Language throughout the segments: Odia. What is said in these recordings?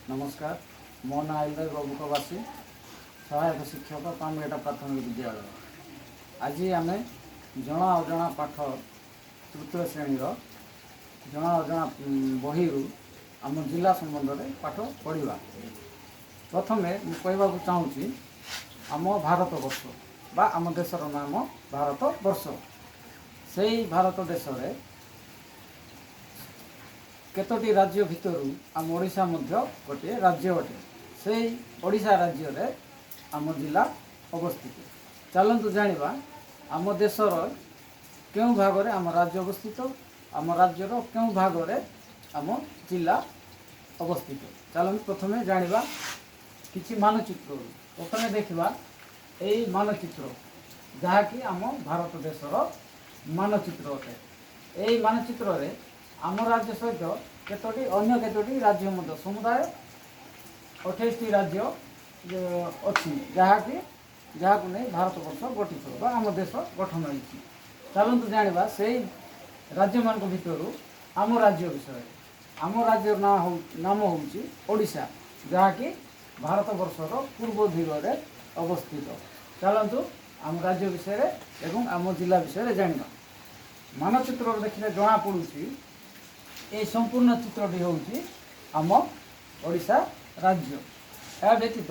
ନମସ୍କାର। ମୋ ନାଁ ଇନ୍ଦ୍ର ବାବୁ କବାସୀ, ସହାୟକ ଶିକ୍ଷକ, ପାମଗେଟା ପ୍ରାଥମିକ ବିଦ୍ୟାଳୟ। ଆଜି ଆମେ ଜଣା ଅଜଣା ପାଠ ତୃତୀୟ ଶ୍ରେଣୀର ଜଣା ଅଜଣା ବହିରୁ ଆମ ଜିଲ୍ଲା ସମ୍ବନ୍ଧରେ ପାଠ ପଢ଼ିବା। ପ୍ରଥମେ ମୁଁ କହିବାକୁ ଚାହୁଁଛି, ଆମ ଭାରତବର୍ଷ ବା ଆମ ଦେଶର ନାମ ଭାରତବର୍ଷ। ସେଇ ଭାରତ ଦେଶରେ କେତୋଟି ରାଜ୍ୟ ଭିତରୁ ଆମ ଓଡ଼ିଶା ମଧ୍ୟ ଗୋଟିଏ ରାଜ୍ୟ ଅଟେ। ସେଇ ଓଡ଼ିଶା ରାଜ୍ୟରେ ଆମ ଜିଲ୍ଲା ଅବସ୍ଥିତ। ଚାଲନ୍ତୁ ଜାଣିବା, ଆମ ଦେଶର କେଉଁ ଭାଗରେ ଆମ ରାଜ୍ୟ ଅବସ୍ଥିତ, ଆମ ରାଜ୍ୟର କେଉଁ ଭାଗରେ ଆମ ଜିଲ୍ଲା ଅବସ୍ଥିତ। ଚାଲନ୍ତୁ ପ୍ରଥମେ ଜାଣିବା କିଛି ମାନଚିତ୍ରରୁ। ପ୍ରଥମେ ଦେଖିବା ଏଇ ମାନଚିତ୍ର, ଯାହାକି ଆମ ଭାରତ ଦେଶର ମାନଚିତ୍ର ଅଟେ। ଏଇ ମାନଚିତ୍ରରେ ଆମ ରାଜ୍ୟ ସହିତ କେତୋଟି ଅନ୍ୟ କେତୋଟି ରାଜ୍ୟ ମଧ୍ୟ, ସମୁଦାୟ 28ଟି ରାଜ୍ୟ ଅଛି, ଯାହାକୁ ନେଇ ଭାରତବର୍ଷ ଗଠିତ ବା ଆମ ଦେଶ ଗଠନ ହୋଇଛି। ଚାଲନ୍ତୁ ଜାଣିବା ସେଇ ରାଜ୍ୟମାନଙ୍କ ଭିତରୁ ଆମ ରାଜ୍ୟ ବିଷୟରେ। ଆମ ରାଜ୍ୟର ନାମ ହେଉଛି ଓଡ଼ିଶା, ଯାହାକି ଭାରତବର୍ଷର ପୂର୍ବ ଦିଗରେ ଅବସ୍ଥିତ। ଚାଲନ୍ତୁ ଆମ ରାଜ୍ୟ ବିଷୟରେ ଏବଂ ଆମ ଜିଲ୍ଲା ବିଷୟରେ ଜାଣିବା। ମାନଚିତ୍ରରେ ଦେଖିଲେ ଜଣାପଡ଼ୁଛି, ଏହି ସମ୍ପୂର୍ଣ୍ଣ ଚିତ୍ରଟି ହେଉଛି ଆମ ଓଡ଼ିଶା ରାଜ୍ୟ। ଏହା ବ୍ୟତୀତ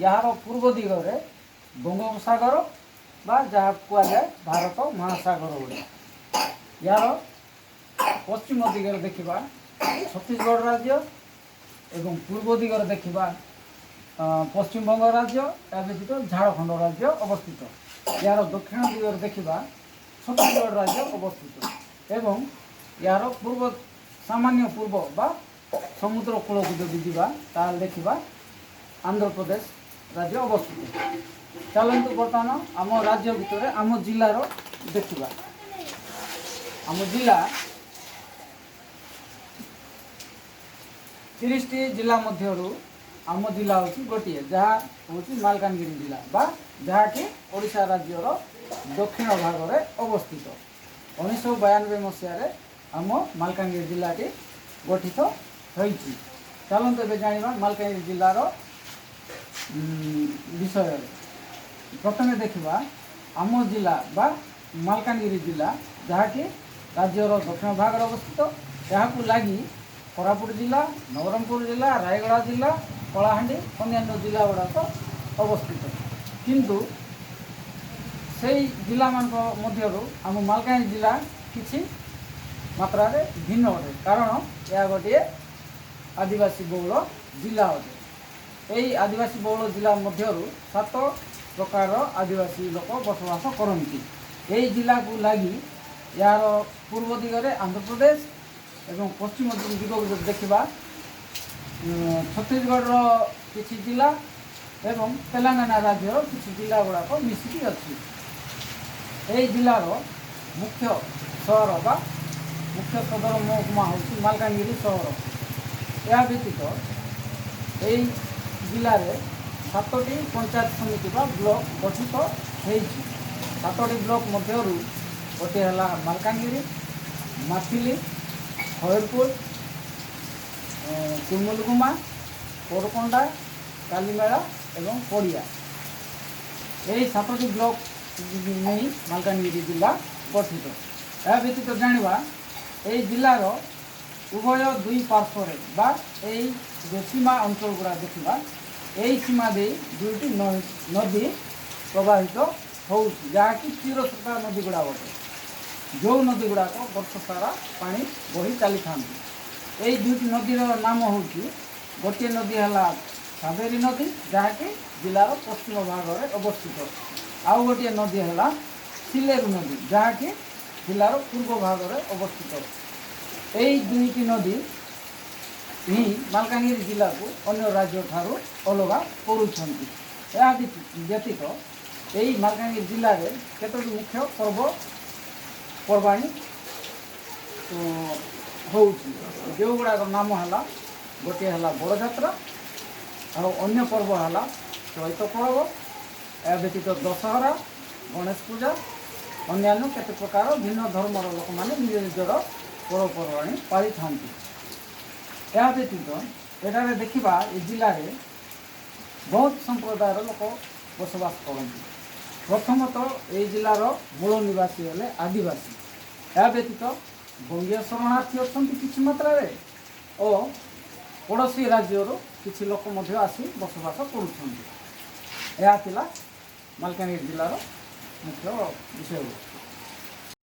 ଏହାର ପୂର୍ବ ଦିଗରେ ବଙ୍ଗୋପସାଗର ବା ଯାହା କୁହାଯାଏ ଭାରତ ମହାସାଗର ବୋଲି। ଏହାର ପଶ୍ଚିମ ଦିଗରେ ଦେଖିବା ଛତିଶଗଡ଼ ରାଜ୍ୟ ଏବଂ ପୂର୍ବ ଦିଗରେ ଦେଖିବା ପଶ୍ଚିମବଙ୍ଗ ରାଜ୍ୟ, ଏହା ବ୍ୟତୀତ ଝାଡ଼ଖଣ୍ଡ ରାଜ୍ୟ ଅବସ୍ଥିତ। ଏହାର ଦକ୍ଷିଣ ଦିଗରେ ଦେଖିବା ଛତିଶଗଡ଼ ରାଜ୍ୟ ଅବସ୍ଥିତ ଏବଂ ଏହାର ପୂର୍ବ, ସାମାନ୍ୟ ପୂର୍ବ ବା ସମୁଦ୍ର କୂଳକୁ ଯଦି ଯିବା, ତାହେଲେ ଦେଖିବା ଆନ୍ଧ୍ରପ୍ରଦେଶ ରାଜ୍ୟ ଅବସ୍ଥିତ। ଚାଲନ୍ତୁ ବର୍ତ୍ତମାନ ଆମ ରାଜ୍ୟ ଭିତରେ ଆମ ଜିଲ୍ଲାର ଦେଖିବା। ଆମ ଜିଲ୍ଲା 30ଟି ଜିଲ୍ଲା ମଧ୍ୟରୁ ଆମ ଜିଲ୍ଲା ହେଉଛି ଗୋଟିଏ, ଯାହା ହେଉଛି ମାଲକାନଗିରି ଜିଲ୍ଲା ବା ଯାହାକି ଓଡ଼ିଶା ରାଜ୍ୟର ଦକ୍ଷିଣ ଭାଗରେ ଅବସ୍ଥିତ। 1992 ମସିହାରେ ଆମ ମାଲକାନଗିରି ଜିଲ୍ଲାଟି ଗଠିତ ହୋଇଛି। ଚାଲନ୍ତୁ ଏବେ ଜାଣିବା ମାଲକାନଗିରି ଜିଲ୍ଲାର ବିଷୟରେ। ପ୍ରଥମେ ଦେଖିବା ଆମ ଜିଲ୍ଲା ବା ମାଲକାନଗିରି ଜିଲ୍ଲା, ଯାହାକି ରାଜ୍ୟର ଦକ୍ଷିଣ ଭାଗରେ ଅବସ୍ଥିତ। ଏହାକୁ ଲାଗି କୋରାପୁଟ ଜିଲ୍ଲା, ନବରଙ୍ଗପୁର ଜିଲ୍ଲା, ରାୟଗଡ଼ା ଜିଲ୍ଲା, କଳାହାଣ୍ଡି, ଅନ୍ୟାନ୍ୟ ଜିଲ୍ଲା ଗୁଡ଼ାକ ଅବସ୍ଥିତ। କିନ୍ତୁ ସେଇ ଜିଲ୍ଲାମାନଙ୍କ ମଧ୍ୟରୁ ଆମ ମାଲକାନଗିରି ଜିଲ୍ଲା କିଛି ମାତ୍ରାରେ ଭିନ୍ନ ଅଟେ, କାରଣ ଏହା ଗୋଟିଏ ଆଦିବାସୀ ବହୁଳ ଜିଲ୍ଲା ଅଟେ। ଏହି ଆଦିବାସୀ ବହୁଳ ଜିଲ୍ଲା ମଧ୍ୟରୁ ସାତ ପ୍ରକାରର ଆଦିବାସୀ ଲୋକ ବସବାସ କରନ୍ତି। ଏହି ଜିଲ୍ଲାକୁ ଲାଗି ଏହାର ପୂର୍ବ ଦିଗରେ ଆନ୍ଧ୍ରପ୍ରଦେଶ ଏବଂ ପଶ୍ଚିମ ଦିଗକୁ ଯଦି ଦେଖିବା, ଛତିଶଗଡ଼ର କିଛି ଜିଲ୍ଲା ଏବଂ ତେଲେଙ୍ଗାନା ରାଜ୍ୟର କିଛି ଜିଲ୍ଲା ଗୁଡ଼ାକ ମିଶିକି ଅଛି। ଏହି ଜିଲ୍ଲାର ମୁଖ୍ୟ ସହର ବା ମୁଖ୍ୟ ସଦର ମହକୁମା ହେଉଛି ମାଲକାନଗିରି ସହର। ଏହା ବ୍ୟତୀତ ଏହି ଜିଲ୍ଲାରେ ସାତଟି ପଞ୍ଚାୟତ ସମିତି ବା ବ୍ଲକ ଗଠିତ ହେଇଛି। ସାତଟି ବ୍ଲକ ମଧ୍ୟରୁ ଗୋଟିଏ ହେଲା ମାଲକାନଗିରି, ମାଥିଲି, ଖଇରପୁଟ, କୁମୁଲଗୁମା, କୋରକୋଣ୍ଡା, କାଲିମେଳା ଏବଂ ପଡ଼ିଆ। ଏହି ସାତଟି ବ୍ଲକ ନେଇ ମାଲକାନଗିରି ଜିଲ୍ଲା ଗଠିତ। ଏହା ବ୍ୟତୀତ ଜାଣିବା, ଏହି ଜିଲ୍ଲାର ଉଭୟ ଦୁଇ ପାର୍ଶ୍ୱରେ ବା ଏଇ ଯେଉଁ ସୀମା ଅଞ୍ଚଳ ଗୁଡ଼ା ଦେଖିବା, ଏହି ସୀମା ଦେଇ ଦୁଇଟି ନଦୀ ପ୍ରବାହିତ ହେଉଛି, ଯାହାକି ଚିରସ୍ରୋତା ନଦୀ ଗୁଡ଼ା ଅଟେ, ଯେଉଁ ନଦୀ ଗୁଡ଼ାକ ବର୍ଷ ସାରା ପାଣି ବହି ଚାଲିଥାନ୍ତି। ଏଇ ଦୁଇଟି ନଦୀର ନାମ ହେଉଛି, ଗୋଟିଏ ନଦୀ ହେଲା କାବେରୀ ନଦୀ, ଯାହାକି ଜିଲ୍ଲାର ପଶ୍ଚିମ ଭାଗରେ ଅବସ୍ଥିତ। ଆଉ ଗୋଟିଏ ନଦୀ ହେଲା ସିଲେରୁ ନଦୀ, ଯାହାକି ଜିଲ୍ଲାର ପୂର୍ବ ଭାଗରେ ଅବସ୍ଥିତ। ଏଇ ଦୁଇଟି ନଦୀ ହିଁ ମାଲକାନଗିରି ଜିଲ୍ଲାକୁ ଅନ୍ୟ ରାଜ୍ୟ ଠାରୁ ଅଲଗା କରୁଛନ୍ତି। ଏହା ବ୍ୟତୀତ ଏଇ ମାଲକାନଗିରି ଜିଲ୍ଲାରେ କେତୋଟି ମୁଖ୍ୟ ପର୍ବ ପର୍ବାଣି ହେଉଛି, ଯେଉଁଗୁଡ଼ାକ ନାମ ହେଲା, ଗୋଟିଏ ହେଲା ବଡ଼ଯାତ୍ରା, ଆଉ ଅନ୍ୟ ପର୍ବ ହେଲା ଚୈତ ପର୍ବ। ଏହା ବ୍ୟତୀତ ଦଶହରା, ଗଣେଶ ପୂଜା, ଅନ୍ୟାନ୍ୟ କେତେ ପ୍ରକାର ଭିନ୍ନ ଧର୍ମର ଲୋକମାନେ ନିଜ ନିଜର ପର୍ବପର୍ବାଣି ପାଳିଥାନ୍ତି। ଏହା ବ୍ୟତୀତ ଏଠାରେ ଦେଖିବା, ଏ ଜିଲ୍ଲାରେ ବହୁତ ସମ୍ପ୍ରଦାୟର ଲୋକ ବସବାସ କରନ୍ତି। ପ୍ରଥମତଃ ଏହି ଜିଲ୍ଲାର ମୂଳ ନିବାସୀ ହେଲେ ଆଦିବାସୀ। ଏହା ବ୍ୟତୀତ ବଙ୍ଗୀୟ ଶରଣାର୍ଥୀ ଅଛନ୍ତି କିଛି ମାତ୍ରାରେ ଓ ପଡ଼ୋଶୀ ରାଜ୍ୟରୁ କିଛି ଲୋକ ମଧ୍ୟ ଆସି ବସବାସ କରୁଛନ୍ତି। ଏହା ଥିଲା ମାଲକାନଗିରି ଜିଲ୍ଲାର ମୁଖ୍ୟ ବିଷୟବସ୍ତୁ।